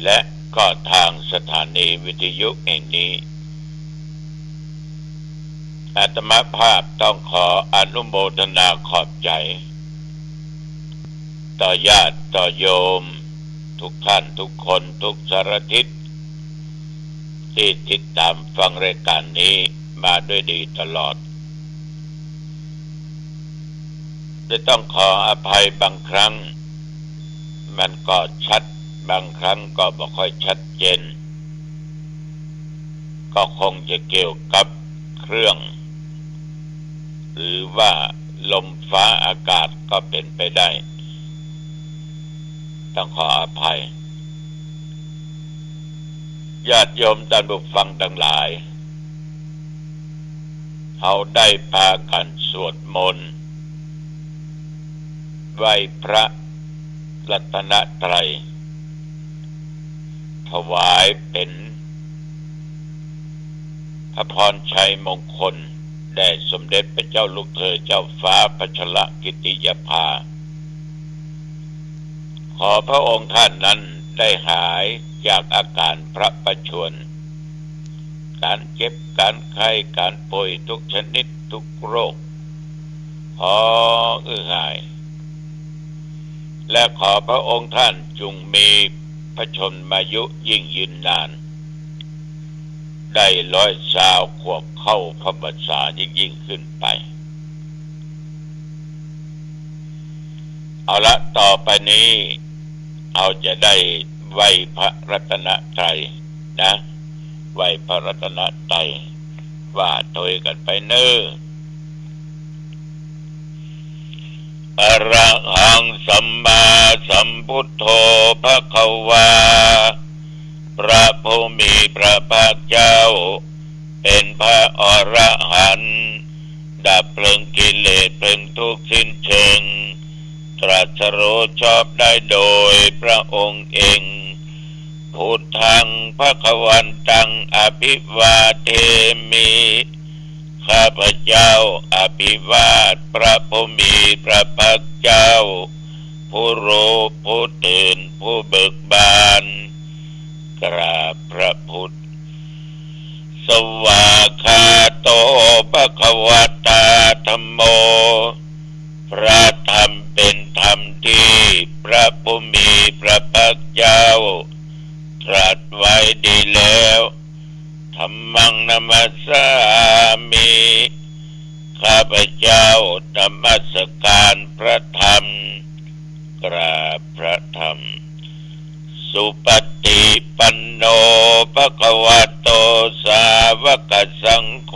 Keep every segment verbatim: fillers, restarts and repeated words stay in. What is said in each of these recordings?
และก็ทางสถานีวิทยุแห่งนี้ อาตมาภาพต้องขออนุโมทนาขอบใจ๋ ต่อญาติต่อโยมทุกท่านทุกคนทุกสารทิศ ตี้ติดต๋ามฟังรายก๋านนี้มาด้วยดีตลอด และต้องขออภัยบางครั้งมันก็ชัด บางครั้งก็บ่ค่อยชัดเจน ก็คงจะเกี่ยวกับเครื่อง หรือว่าลมฟ้าอากาศก็เป๋นไปได้ ต้องขออภัย ญาติโยมต้านผู้ฟังตังหลาย เฮาได้ปากั๋นสวดมนต์ ไหว้พระรัตนตรัย ถวายเป๋นพระพรชัยมงคล แด่สมเด็จพระเจ้าลูกเธอเจ้าฟ้าพัชรกิติยาภา ขอพระองค์ท่านนั้นได้หายจากอาก๋านพระประชวร ก๋านเจ็บก๋านไข้ก๋านป่วยทุกชนิดทุกโรค ขออื้อหาย และขอพระองค์ท่านจุ่งมีพระชนมายุยิ่งยืนนาน ได้ร้อยซาวขวบเข้าพรรษายิ่งๆ ขึ้นไป เอาละ ต่อไปนี้เฮาจะได้ไหว้พระรัตนตรัยนะ ไหว้พระรัตนตรัย ว่าถ้วยกั๋นไปเน่อ อะระหังสัมมาสัมพุทโธภะคะวา พระผู้มีพระภาคเจ้า เป๋นพระอรหันต์ ดับเพลิงกิเลสเพลิงทุกข์สิ้นเชิง ตรัสรู้ชอบได้โดยพระองค์เอง พุทธังภะคะวันตังอะภิวาเทมิ ข้าพเจ้าอภิวาทพระผู้มีพระภาคเจ้า ผู้รู้ผู้ตื่นผู้เบิกบาน กราบพระพุทธ สวากขาโตภะคะวะตาธัมโม พระธรรมเป๋นธรรมตี้พระผู้มีพระภาคเจ้าตรัสไว้ดีแล้ว ธัมมังนะมัสสามิ ข้าพเจ้านมัสการพระธรรม กราบพระธรรม สุปฏิปันโนภะคะวะโตสาวกสังโฆ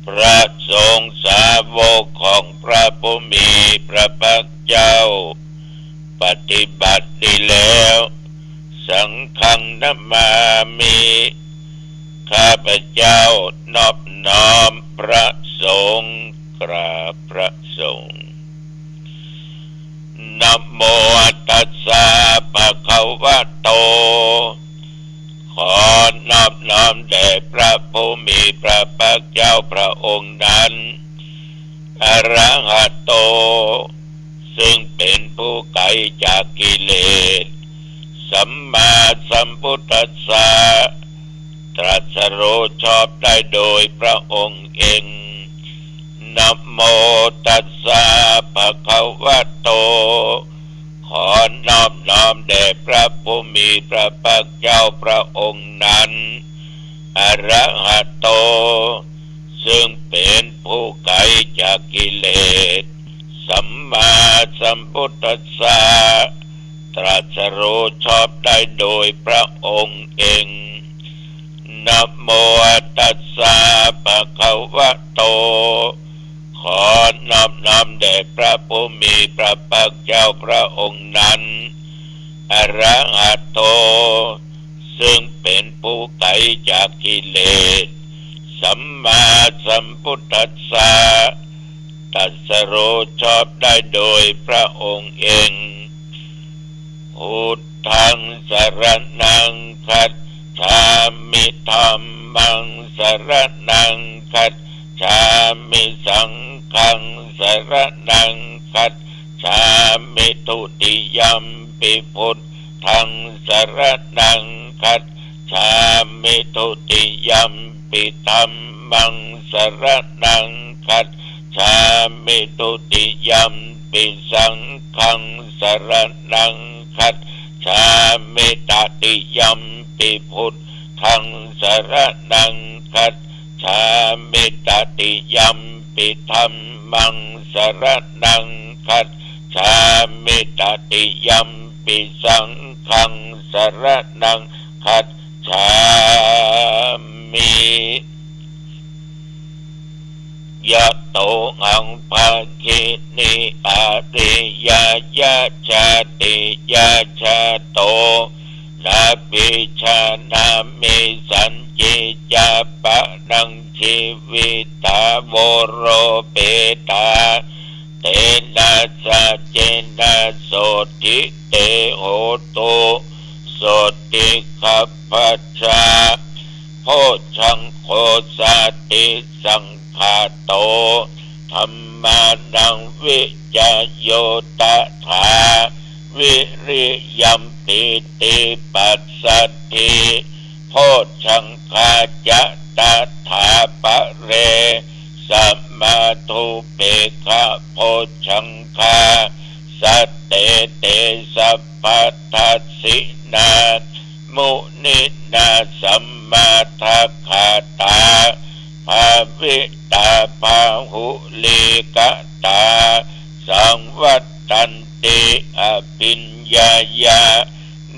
พระสงฆ์สาวกของพระผู้มีพระภาคเจ้า ปฏิบัติดีแล้ว สังฆังนะมามิ ข้าพเจ้านอบน้อมพระสงฆ์ กราบพระสงฆ์ นะโมตัสสะภะคะวะโต ขอนอบน้อมแด่พระผู้มีพระภาคเจ้าพระองค์นั้น อะระหะโต ซึ่งเป๋นผู้ไกลจากกิเลส สัมมาสัมพุทธัสสะ ตรัสรู้ชอบได้โดยพระองค์เอง นะโมตัสสะภะคะวะโต ขอนอบน้อมแด่พระผู้มีพระภาคเจ้าพระองค์นั้น อะระหะโต ซึ่งเป๋นผู้ไกลจากกิเลส สัมมาสัมพุทธัสสะ ตรัสรู้ชอบได้โดยพระองค์เอง นะโมตัสสะภะคะวะโต ขอนอบน้อมแด่พระผู้มีพระภาคเจ้าพระองค์นั้น อะระหะโต ซึ่งเป๋นผู้ไกลจากกิเลส สัมมาสัมพุทธัสสะ ตรัสรู้ชอบได้โดยพระองค์เอง พุทธังสรณังคัจฉามิ ธัมมังสรณังคัจฉามิ สังฆังสรณังคัจฉามิ ทุติยัมปิพุท ธังสรณังคัจฉามิ ทุติยัมปิธัมมังสรณังคัจฉามิ ทุติยัมปิสังฆังสรณังคัจฉามิ ตติยัมปิพุทธังสรณังคัจฉามิ ตติยัมปิธัมมังสรณังคัจฉามิ ตติยัมปิสังฆังสรณังคัจฉามิ ยะโตหังภาคินี อาทิยา ยะชาติยา ชาโต นะปิชานามิ สัญญิยา ปะนัง ชีวิตา โวโรเปตา เตนะ สัจเจนะ โสตถิ เต โหตุ โสตถิ คัพพะชา โพชฌังโค สาติสังคาโต ธัมมานัง วิจโย ตถา วิริยัม ปีติ ปัสสัทธิ โพชฌังคา จะ ตถา ปะเร สมา ทูเปกขะ โพชฌังคา สัตเต เต สัพพะ ทัสสินา มุนินา สัมมาทักขาตา ภาวิตา พาหุลีกตา สังวัตตันติ อภิญญายะ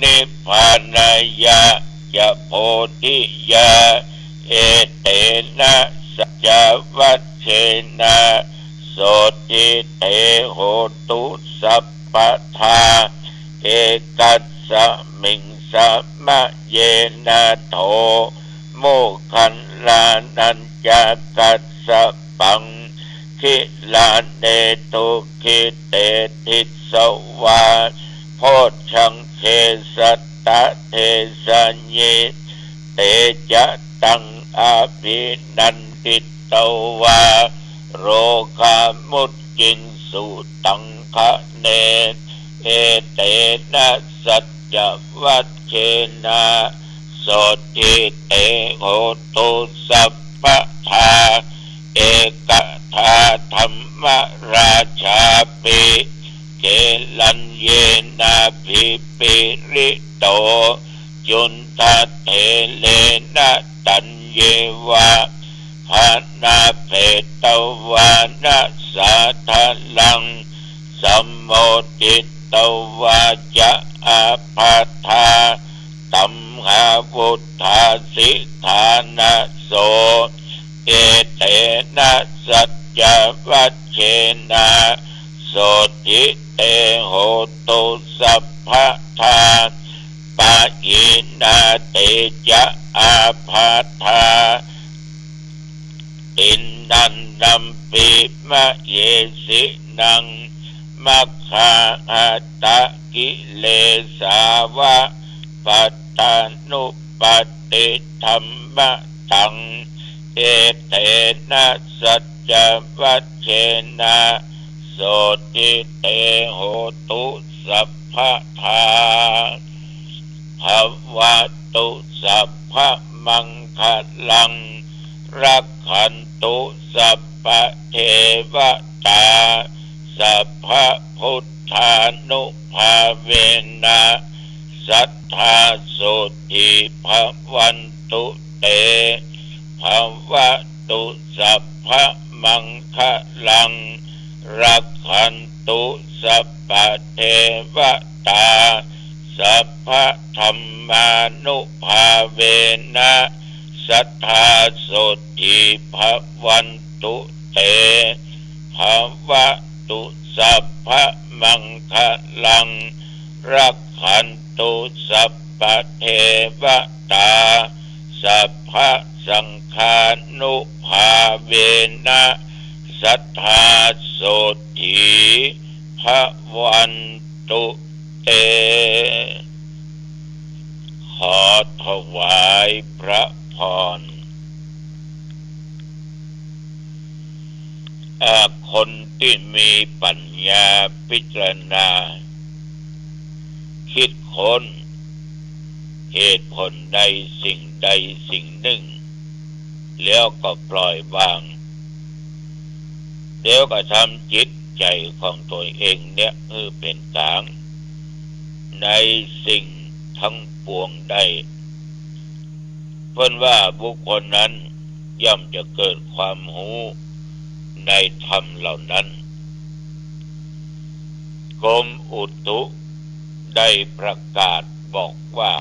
นิพพานายะ จะ โพธิยา เอเตนะ สัจจวัชเชนะ โสตถิ เต โหตุ สัพพะทา เอกัสสมิง สมะเยนะ โถ โมคคัลลานัญจะกัสสปัง กิลาเน ทุกขิเต ทิสสวา โพชฌังเข สัตตะเทสะยิ เตจะตัง อภินันดิตวา โรกามุจจิงสุ ตังคะเน เอเตนะ สัจจวัชเชนะ โสตถิ เต โหตุ สัพพะทา เอกทา ธัมมราชาปิ เกลัญเยนะ ภิปริโต จุณฑะเถเรนะ ตัญเยวะ ภะนะเปตวานะ สาทะลัง สัมโมทิตวาจะ อาภัททา ตัมหาวุฏฐาสิทานะโส เอเตนะ สัจจวัชเชนะ โสตถิ เต โหตุ สัพพะทา ปะหินา เตจะ อาภัททา ติณฑันนัมปิ มะเหสินัง มัคคาหะตะกิเลสาวะ ปัตตานุปัตติธัมมะตัง เอเตนะ สัจจวัชเชนะ โสตถิ เต โหตุ สัพพะทา ภะวะตุ สัพพะมังคะลัง รักขันตุ สัพพะเทวะตา สัพพะพุทธานุภาเวนะ สัตถา โสตถิ ภะวันตุ เต ภะวะตุ สัพพะมังคะลัง รักขันตุ สัพพะเทวะตา สัพพะธัมมานุภาเวนะ สัตถา โสตถิ ภะวันตุ เต ภะวะตุ สัพพะมังคะลัง รักขันตุ สัพพะเทวะตา สัพพะสังฆานุภาเวนะ สัตถา โสตถิ ภะวันตุ เต ขอถวายพระพร เอ่อ คนตี้มีปั๋ญญาพิจารณา คิดค้น เหตุผลใดสิ่งใดสิ่งหนึ่ง แล้วก็ปล่อยวาง แล้วก็ทำจิตใจ๋ของตนเองเนี่ยหื้อเป๋นก๋างในสิ่งทั้งปวงได้ เปิ้นว่าบุคคลนั้นย่อมจะเกิดความฮู้ในธรรมเหล่านั้น กรมอุตุได้ประกาศบอกว่า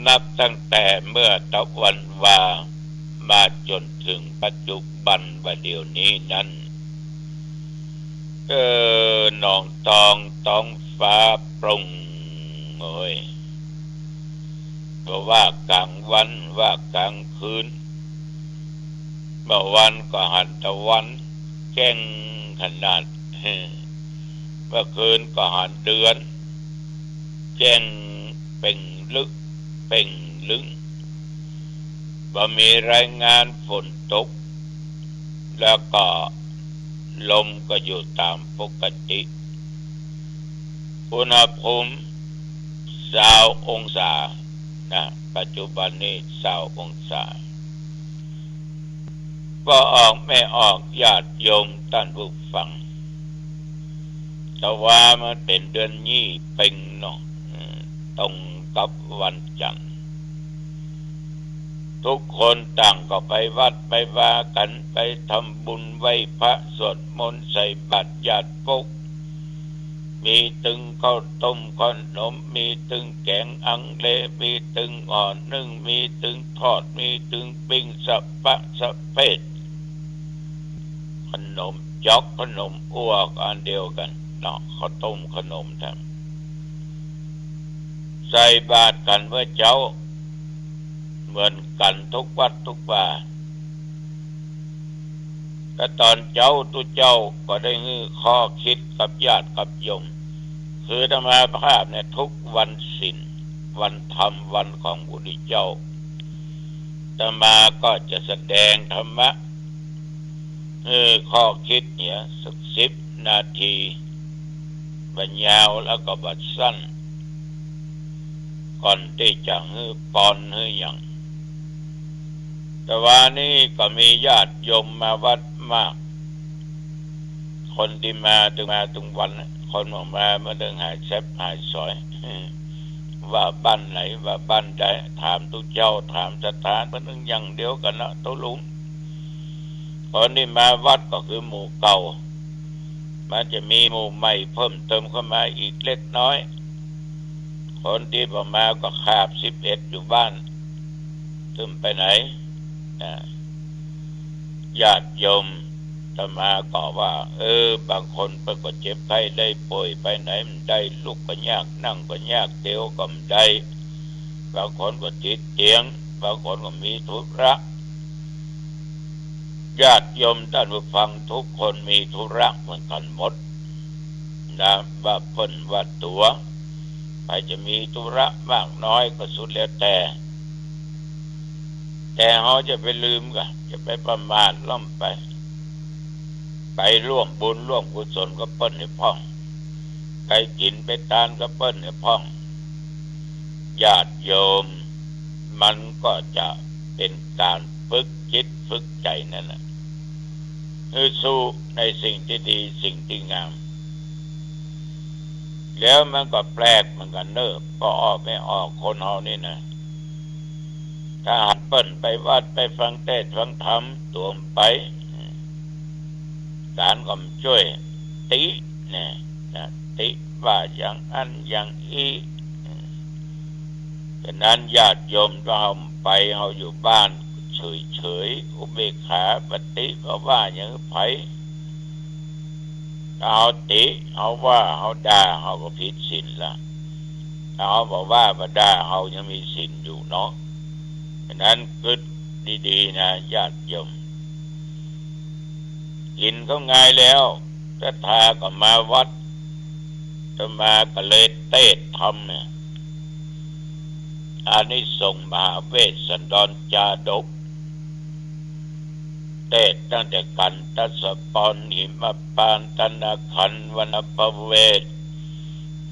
นับตั้งแต่เมื่อตะวันวามาจ๋นเถิงปัจจุบันว่าเดี๋ยวนี้นั้น เออ หนองตองต๊องฟ้าโปร่ง โอ้ย บ่ว่ากลางวันว่ากลางคืน เมื่อวันก็หันตะวันแจ้งขนาด เมื่อคืนก็หันเดือนแจ้งเป่งลึกเป่งลึง บ่มีรายงานฝนตก แล้วก็ลมก็อยู่ต๋ามปกติ อุณหภูมิซาวองศานะ ปัจจุบันนี้ซาวองศา บ่ออกแม่ออก ญาติโยมต้านผู้ฟัง ตะวามันเป๋นเดือนยี่เป่งเนาะ อืม ตรงกับวันจันทร์ ทุกคนต่างก็ไปวัดไปวากั๋น ไปทำบุญไหว้พระสวดมนต์ใส่บาตรญาติโยม มีตึงข้าวต้มขนม มีตึงแก๋งอังเล มีตึงห่อนึ่ง มีตึงทอด มีตึงปิ้ง สะปะสะเปด ขนมจ๊อกขนมอั่วก็อันเดียวกั๋นเนาะ ข้าวต้มขนมแถม ใส่บาตรกั๋นเมื่อเจ๊า เหมือนกั๋นทุกวัดทุกวา ก็ต๋อนเจ๊าตุ๊เจ้าก็ได้หื้อข้อคิดกับญาติกับโยม คืออาตมาภาพเนี่ยทุกวันศีล วันธรรม วันของพระพุทธเจ้า อาตมาก็จะแสดงธรรมะ หื้อข้อคิดเนี่ยสักสิบนาที บ่ยาวแล้วก็บ่สั้น ก่อนตี้จะหื้อปอนหื้อหยัง ตะวานี้ก็มีญาติโยมมาวัดมาก คนตี้มาตึงมาตึงวันนะ คนบ่มาบ่ตึงหายแซบหายสอย ว่าบ้านไหน ว่าบ้านใด ถามตุ๊เจ้า ถามสถาน เปิ้นตึงอย่างเดียวกั๋นนะ ตุ๊ลุง คนตี้มาวัดก็คือหมู่เก่า มันจะมีหมู่ใหม่เพิ่มเติมเข้ามาอีกเล็กน้อย คนตี้บ่มาก็ขาบสิบเอ็ดอยู่บ้าน ตึงไปไหนนะ ญาติโยมอาตมาก็ว่า เออ บางคนเปิ้นก็เจ็บไข้ได้ป่วย ไปไหนบ่ได้ ลุกก็ยาก นั่งก็ยาก เตียวก็บ่ได้ บางคนก็ติดเตียง บางคนก็มีธุระ ญาติโยมต้านผู้ฟังทุกคนมีธุระเหมือนกั๋นหมดนะ ว่าเปิ้นว่าตั๋ว ใผจะมีธุระมากน้อยก็สุดแล้วแต่ แต่เฮาจะไปลืมก่า จะไปประมาทล้ำไป ไปร่วมบุญร่วมกุศลกับเปิ้นหื้อพ่อง ไปกิ๋นไปตานกับเปิ้นหื้อพ่อง ญาติโยม มันก็จะเป๋นก๋านฝึกจิตฝึกใจ๋นั่นแหละ หื้อสู้ในสิ่งตี้ดีสิ่งตี้งาม แล้วมันก็แปลกเหมือนกั๋นเน่อ บ่ออกแม่ออกคนเฮานี่นะ ถ้าหากเปิ้นไปวัดไปฟังเตสน์ฟังธรรม ตั๋วบ่ไป ก๋านก็บ่จ้วย ติเนี่ยนะ ติว่าอย่างอั้นอย่างอี้ ฉะนั้นญาติโยมถ้าเฮาบ่ไป เฮาอยู่บ้านเฉยๆ อุเบกขา บ่ติบ่ว่าหยังหื้อใผ ถ้าเฮาติ เฮาว่า เฮาด่า เฮาก็ผิดศีลละ ถ้าเฮาบ่ว่าบ่ด่า เฮายังมีศีลอยู่เนาะ ฉะนั้นกึ๊ดดีๆ นะ ญาติโยม กิ๋นข้าวงายแล้ว ศรัทธาก็มาวัด อาตมาก็เลยเตสน์ธรรมเนี่ย อานิสงส์มหาเวสสันดรจาดก เตสน์ตั้งแต่ขันทัสสะปอน หิมพานต์ ตนขันธ์ วรรณพเวทน์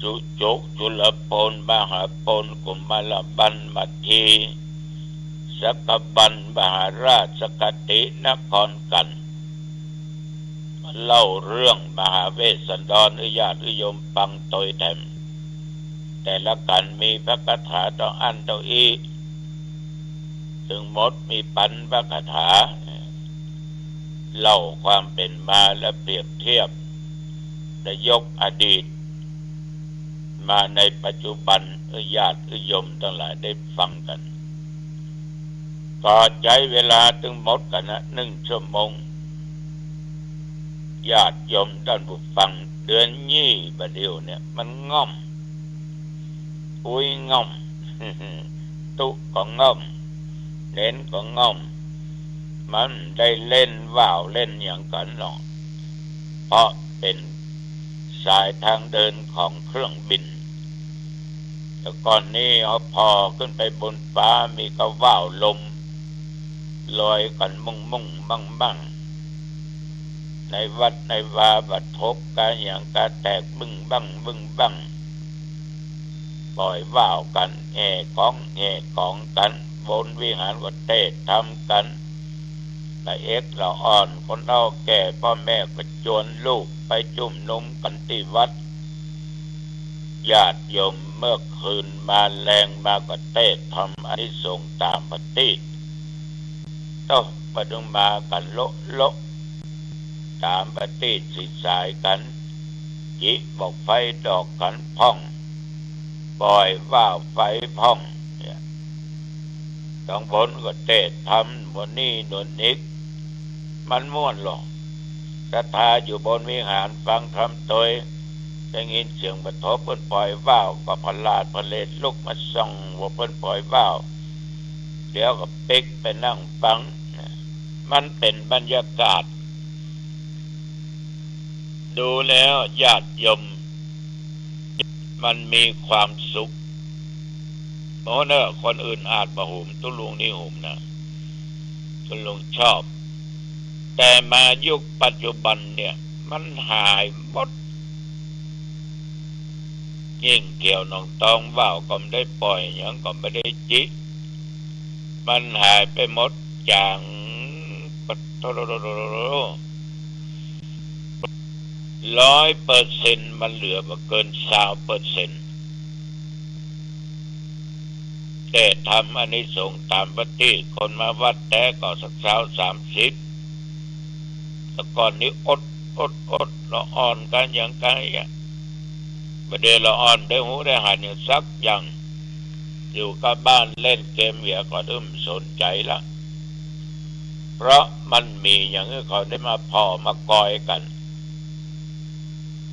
จุจุ จุลโปน มหาโปน กุมารบัณฑิต สักบัณฑิต มหาราช สักกตินครกัน เล่าเรื่องมหาเวสสันดรหื้อญาติหื้อโยมฟังโตยแถม แต่ละกั๋นมีพระคาถาเต้าอั้นเต้าอี้ ตึงหมดมีปันพระคาถา เล่าความเป๋นมาและเปรียบเทียบ และยกอดีต มาในปัจจุบันหื้อญาติหื้อโยมตังหลายได้ฟังกั๋น ก็ใจ๊เวลาตึงหมดกั๋นนะ นึ่งชั่วโมง ญาติโยมต้านผู้ฟัง เดือนยี่บ่าเดี่ยวเนี่ย มันง่อม อุ๊ยง่อม ตุ๊ก็ง่อม เณรก็ง่อม มันได้เล่นว่าวเล่นหยังกั๋นหรอก เพราะเป๋นสายทางเดินของเครื่องบิน แต่ก่อนนี้ฮอปอขึ้นไปบนฟ้ามีก็ว่าวลม ลอยกั๋นมุ่งมุ่งมั่งมั่ง ในวัดในวาบ่าทบกาหยังกาแตกบึ้งบั้งบึ้งบั้ง ปล่อยว่าวกั๋น แห่ของแห่ของกั๋น บนวิหารก็เตศน์ธรรมกั๋น ละเอกละอ่อน คนเฒ่าแก่ ป้อแม่ก็จวนลูกไปจุมนุมกั๋นตี้วัด ญาติโยมเมื่อคืนมาแลงมาก็เตศน์ธรรมอานิสงส์ต๋ามปฏิ โต้ บ่าดึงมากั๋นโละโละ ต๋ามปฏิสิสายกั๋น จิบอกไฟดอกกั๋นพ่อง ปล่อยว่าวไฟพ่อง เนี่ย ตังบนก็เตศน์ธรรม บนนี้โน่นอีก มันม่วนหรอก ศรัทธาอยู่บนวิหารฟังธรรมโตย ได้ยินเสียงบ่าทบเปิ้นปล่อยว่าว ก็ผลาดผลาดลุกมาส่องว่าเปิ้นปล่อยว่าว เดี๋ยวก็ปิ๊กไปนั่งฟัง มันเป๋นบรรยากาศ ดูแล้วญาติโยม มันมีความสุข โอ้เนอะ คนอื่นอาจบ่หุม ตุ๊ลุงนี่หุมนะ ตุ๊ลุงชอบ แต่มายุคปัจจุบันเนี่ย มันหายหมด ยิ่งเที่ยวหนองตอง ว่าวก็บ่ได้ปล่อย หยังก็บ่ได้จิ มันหายไปหมด จ๋าง ปะโถ ร้อยเปอร์เซ็นต์ มันเหลือบ่เกินซาวเปอร์เซ็นต์ เตศน์ธรรมอานิสงส์ต๋ามปฏิ คนมาวัดแต๊ก็สักซาวสามสิบ แต่ก่อนนี้อด อด อด ละอ่อนกาหยังกาอะ บ่าเดี่ยวละอ่อนได้ฮู้ได้หันหยังสักอย่าง อยู่กับบ้านเล่นเกมเหียก็ตึงบ่สนใจ๋ละ เพราะมันมีอย่างอื่นเขาได้มาผ่อมากอยกั๋น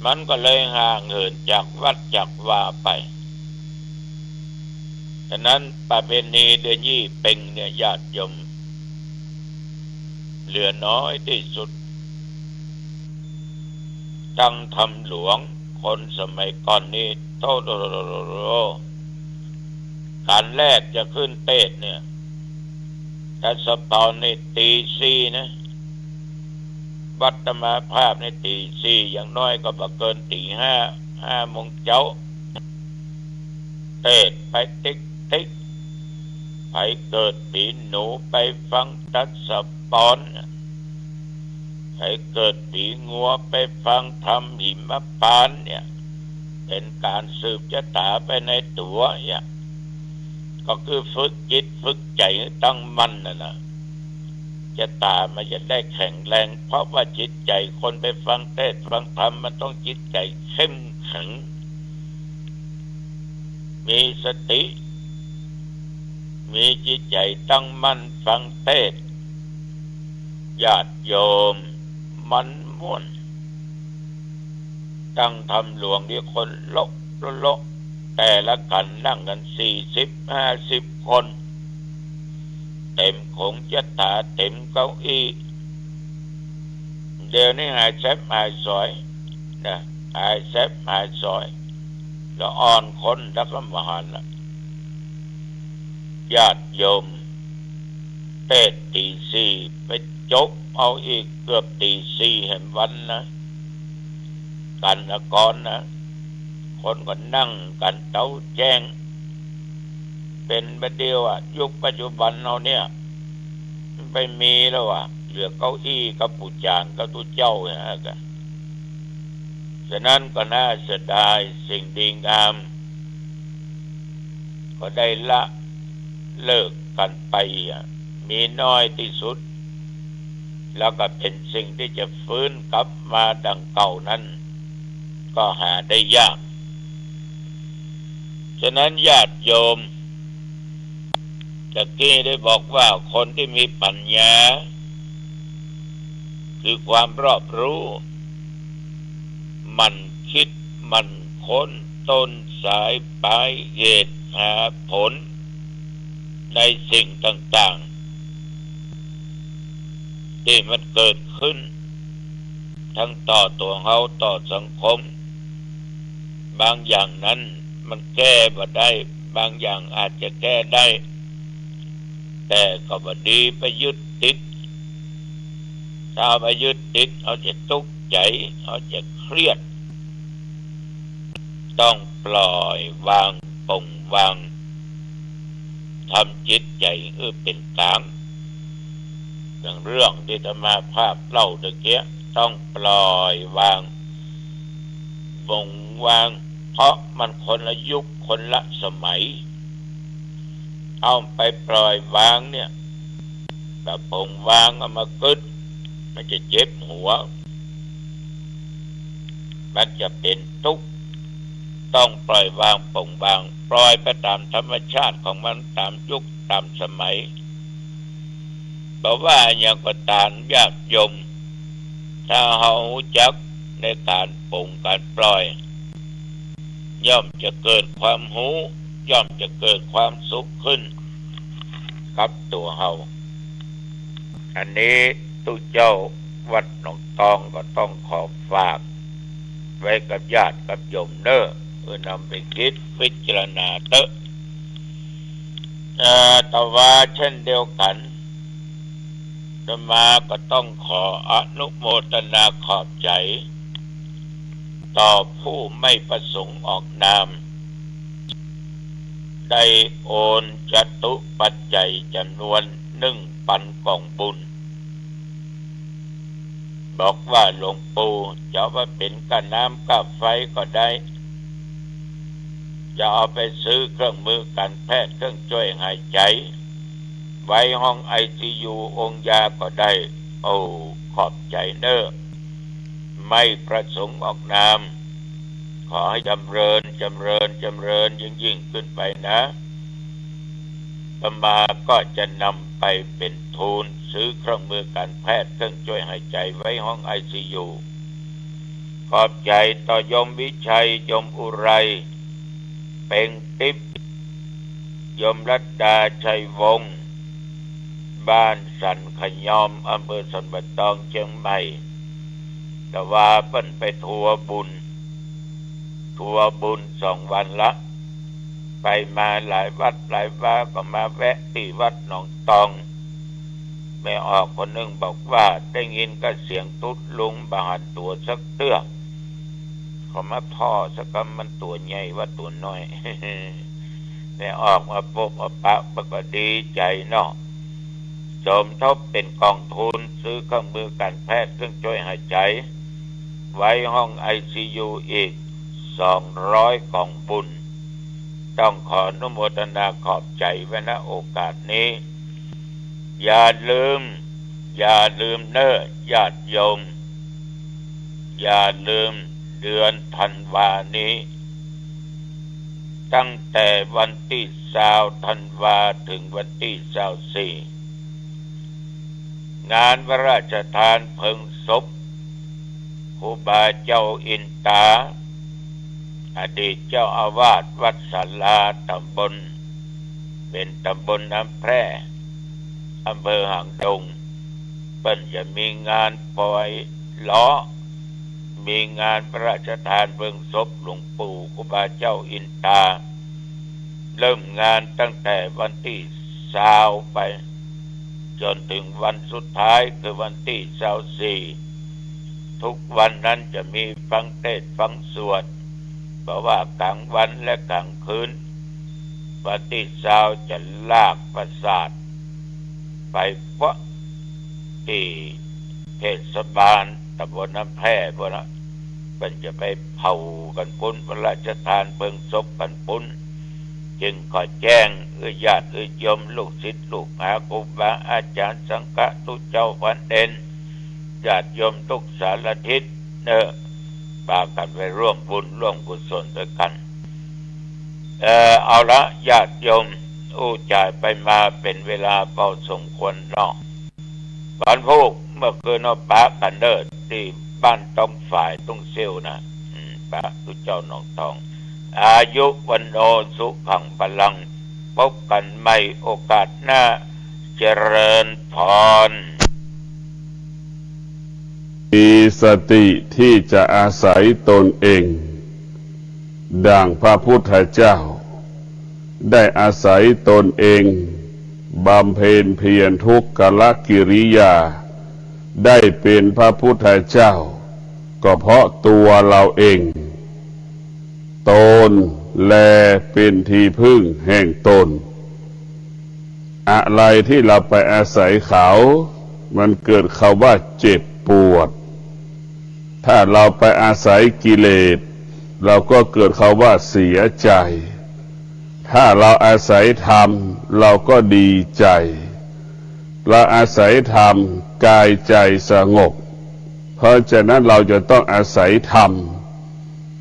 มันก็เลยห่างเหินจากวัดจากวาไป ฉะนั้นประเพณีเดือนยี่เป็งเนี่ย ญาติโยม เหลือน้อยตี้สุด ตังธรรมหลวง คนสมัยก่อนนี่ โธ่ ก๋านแรกจะขึ้นเตศน์เนี่ย ถ้าสะเปานี่ตี๋สี่นะ วัดอาตมาภาพนี่ตี๋สี่ อย่างน้อยก็บ่เกินตี๋ห้า ห้าโมงเจ๊า เตศน์ไปติ๊กติ๊ก ใผเกิดปี๋หนูไปฟังตัดสะปอน ใผเกิดปี๋งัวไปฟังธรรมหิมพานต์เนี่ย เป๋นก๋านสืบจะต๋าไปในตั๋วเนี่ย ก็คือฝึกจิตฝึกใจ๋หื้อตั้งมั่นนั่นนะ จะต๋ามันจะได้แข็งแรง เพราะว่าจิตใจ๋คนไปฟังเตศน์ฟังธรรม มันต้องจิตใจ๋เข้มแข็ง มีสติ มีจิตใจ๋ตั้งมั่นฟังเตศน์ ญาติโยม มันม่วน ตังธรรมหลวงนี่คนโละโละ แต่ละก๋านนั่งกั๋นสี่สิบห้าสิบคน เต๋มโขงจะต๋า เต๋มเก้าอี้ เดี๋ยวนี้หายแซบหายสอยนะ หายแซบหายสอย ละอ่อนคนแล้วก็บ่หันละ ญาติโยม เตศน์ตี๋สี่ ไปจบเอาอีกเกือบตี๋สี่แหมวันนะ กัณฑ์กรนะ คนก็นั่งกั๋นเต๊าแจ้ง เป๋นบ่าเดี่ยวอะ ยุคปัจจุบันเฮาเนี่ย มันไปมีแล้วอะ เหลือเก้าอี้กับปู่จ๋างกับตุ๊เจ้าเนี่ยนะ ฉะนั้นก็น่าเสียดาย สิ่งดีงามก็ได้ละเลิกกั๋นไปอะ มีน้อยตี้สุด แล้วก็เป๋นสิ่งตี้จะฟื้นกลับมาดังเก่านั้น ก็หาได้ยาก ฉะนั้นญาติโยม ตะกี้ได้บอกว่าคนตี้มีปั๋ญญา คือความรอบรู้ หมั่นกึ๊ดหมั่นค้นต้นสายปลายเหตุ หาผลในสิ่งต่างๆ ตี้มันเกิดขึ้น ตึงต่อตั๋วเฮา ต่อสังคม บางอย่างนั้นมันแก้บ่ได้ บางอย่างอาจจะแก้ได้ แต่ก็บ่ดีไปยึดติด ถ้าไปยึดติด เฮาจะตุ๊กใจ๋ เฮาจะเครียด ต้องปล่อยวาง ปลงวาง ทำจิตใจ๋หื้อเป๋นก๋าง อย่างเรื่องตี้อาตมาภาพเล่าตะกี้ ต้องปล่อยวาง ปลงวาง เพราะมันคนละยุคคนละสมัย เอาไปปล่อยวางเนี่ย แบบปลงวางเอามากึ๊ด มันจะเจ็บหัว มันจะเป๋นตุ๊กข์ ต้องปล่อยวางปลงวาง ปล่อยไปต๋ามธรรมชาติของมัน ต๋ามยุคต๋ามสมัย บ่ว่าอะหยังก็ต๋าม ญาติโยม ถ้าเฮาฮู้จักในก๋านปลงก๋านปล่อย ย่อมจะเกิดความฮู้ ย่อมจะเกิดความสุขขึ้นกับตั๋วเฮา อันนี้ตุ๊เจ้าวัดหนองตองก็ต้องขอฝากไว้กับญาติกับโยมเน่อ เออ นำไปกึ๊ดพิจารณาเต๊อะ เอ่อ แต่ว่าเช่นเดียวกั๋น อาตมาก็ต้องขออนุโมทนาขอบใจ๋ ต่อผู้ไม่ประสงค์ออกนาม ได้โอนจตุปัจจัยจ๋ำนวนหนึ่งปันก๋องบุญ บอกว่าหลวงปู่จะเอาไปเป๋นก้าน้ำก้าไฟก็ได้ จะเอาไปซื้อเครื่องมือก๋านแพทย์ เครื่องจ้วยหายใจ๋ ไว้ห้องไอซียู องค์ยาก็ได้ โอ้ ขอบใจ๋เน่อ ไม่ประสงค์ออกนาม ขอหื้อจ๋ำเริญ จ๋ำเริญ จ๋ำเริญยิ่งๆ ขึ้นไปนะ อาตมาก็จะนำไปเป๋นทุนซื้อเครื่องมือก๋านแพทย์ เครื่องจ้วยหายใจ๋ ไว้ห้องไอซียู ขอบใจ๋ต่อโยมวิชัย โยมอุไร เป็งติ๊บ โยมรัตดา ชัยวงศ์ บ้านสันขยอม อำเภอสันป่าตอง เจียงใหม่ แต่ว่าเปิ้นไปทัวร์บุญ ทัวร์บุญสองวันละ ไปมาหลายวัดหลายวา ก็มาแวะตี้วัดหนองตอง แม่ออกคนนึ่งบอกว่าได้ยินก้าเสียงตุ๊ดลุง บ่หันตั๋วสักเตื้อ เขามาผ่อสักกำ มันตั๋วใหญ่ว่าตั๋วน้อย แม่ออกมาปบเอาปะ ปะก็ดีใจ๋เนาะ สมทบเป๋นก๋องทุนซื้อเครื่องมือก๋านแพทย์ เครื่องจ้วยหายใจ๋ ไว้ห้องไอซียูอีกสองร้อยก๋องบุญ ต้องขออนุโมทนาขอบใจ๋ไว้ ณ โอกาสนี้ อย่าลืม อย่าลืมเน่อ ญาติโยม อย่าลืม เดือนธันวานี้ ตั้งแต่วันตี้ซาวธันวา เถิงวันตี้ซาวสี่ งานพระราชทานเพลิงศพครูบาเจ้าอินตา อดีตเจ้าอาวาสวัดศาลาตำบล เป๋นตำบลน้ำแพร่ อำเภอหางดง เปิ้นจะมีงานปอยล้อ มีงานพระราชทานเพลิงศพหลวงปู่ครูบาเจ้าอินตา เริ่มงานตั้งแต่วันตี้ซาวไป จ๋นเถิงวันสุดท้ายคือวันตี้ซาวสี่ ทุกวันนั้นจะมีฟังเตสน์ฟังสวด ป ราะว่ากลางวันและกลางคืน วันตี้ซาวจะลากปราสาทไปเปาะตี้เทศบาลตำบลน้ำแพร่ปู้นนะ เปิ้นจะไปเผากั๋นปู้น พระราชทานเพลิงศพกั๋นปู้น จึงขอแจ้งเอื้อญาติเอื้อโยม ลูกศิษย์ลูกหา ครูบาอาจ๋ารย์ สังฆะตุ๊เจ้า พรานเณร ญาติโยมตุ๊กสารทิศเนาะ ปากั๋นไปร่วมบุญร่วมกุศลตวยกั๋น เอ่อ เอาละ ญาติโยม อู้จ๋ายไปมาเป๋นเวลาพอสมควรเนาะ วันพูกเมื่อคืนเฮาปะกั๋นเน่อ ตี้บ้านต้องฝาย ตุ้งเซี้ยวนะ อืม ปะตุ๊เจ้าหนองทอง อายุ วัณโณ สุขัง พลัง ปบกั๋นใหม่โอกาสหน้า เจริญพร มีสติที่จะอาศัยตนเอง ดังพระพุทธเจ้า ได้อาศัยตนเอง บำเพ็ญเพียรทุกขกิริยา ได้เป๋นพระพุทธเจ้า ก็เพราะตัวเราเอง ตนแลเป๋นที่พึ่งแห่งตน อะไรที่เราไปอาศัยเขา มันเกิดคำว่าเจ็บปวด ถ้าเราไปอาศัยกิเลส เราก็เกิดคำว่าเสียใจ ถ้าเราอาศัยธรรม เราก็ดีใจ เราอาศัยธรรม กายใจสงบ เพราะฉะนั้นเราจะต้องอาศัยธรรม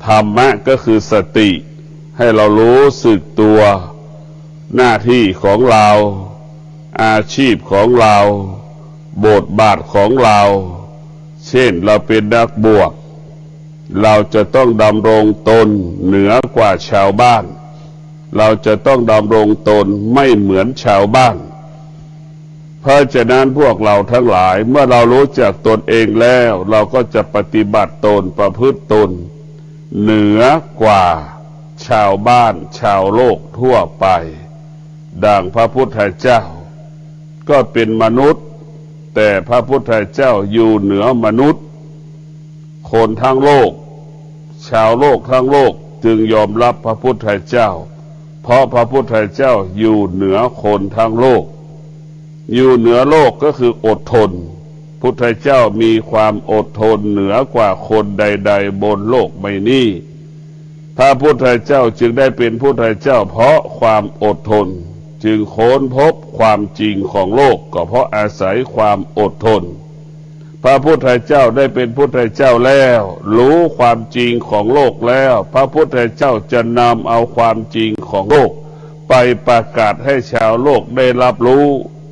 ธรรมะก็คือสติ ให้เรารู้สึกตัว หน้าที่ของเรา อาชีพของเรา บทบาทของเรา เช่น เราเป็นนักบวช เราจะต้องดำรงตนเหนือกว่าชาวบ้าน เราจะต้องดำรงตนไม่เหมือนชาวบ้าน เพราะฉะนั้นพวกเราทั้งหลาย เมื่อเรารู้จักตนเองแล้ว เราก็จะปฏิบัติตน ประพฤติตน เหนือกว่าชาวบ้านชาวโลกทั่วไป ดังพระพุทธเจ้า ก็เป็นมนุษย์ แต่พระพุทธเจ้าอยู่เหนือมนุษย์ คนทั้งโลก ชาวโลกทั้งโลกจึงยอมรับพระพุทธเจ้า เพราะพระพุทธเจ้าอยู่เหนือคนทั้งโลก อยู่เหนือโลกก็คืออดทน พุทธเจ้ามีความอดทนเหนือกว่าคนใดๆ บนโลกใบนี้ พระพุทธเจ้าจึงได้เป็นพุทธเจ้าเพราะความอดทน จึงค้นพบความจริงของโลกก็เพราะอาศัยความอดทน พระพุทธเจ้าได้เป็นพุทธเจ้าแล้ว รู้ความจริงของโลกแล้ว พระพุทธเจ้าจะนำเอาความจริงของโลก ไปประกาศให้ชาวโลกได้รับรู้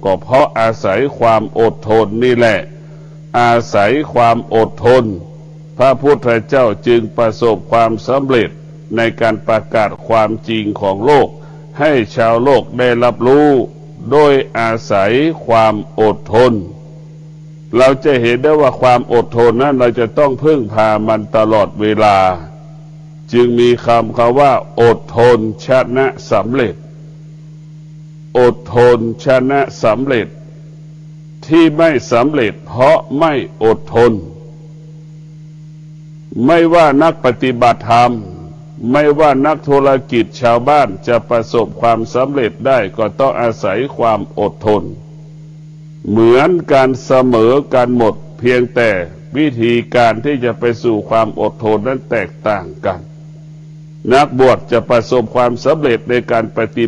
ก็เพราะอาศัยความอดทนนี่แหละ อาศัยความอดทน พระพุทธเจ้าจึงประสบความสำเร็จในการประกาศความจริงของโลก ให้ชาวโลกได้รับรู้ โดยอาศัยความอดทน เราจะเห็นได้ว่าความอดทนนั้นเราจะต้องพึ่งพามันตลอดเวลา จึงมีคำ คำว่า อดทนชนะสำเร็จ อดทนชนะสำเร็จ ที่ไม่สำเร็จเพราะไม่อดทน ไม่ว่านักปฏิบัติธรรม ไม่ว่านักธุรกิจชาวบ้านจะประสบความสำเร็จได้ ก็ต้องอาศัยความอดทน เหมือนกันเสมอกันหมด เพียงแต่วิธีการที่จะไปสู่ความอดทนนั้นแตกต่างกัน นักบวชจะประสบความสำเร็จในการปฏิ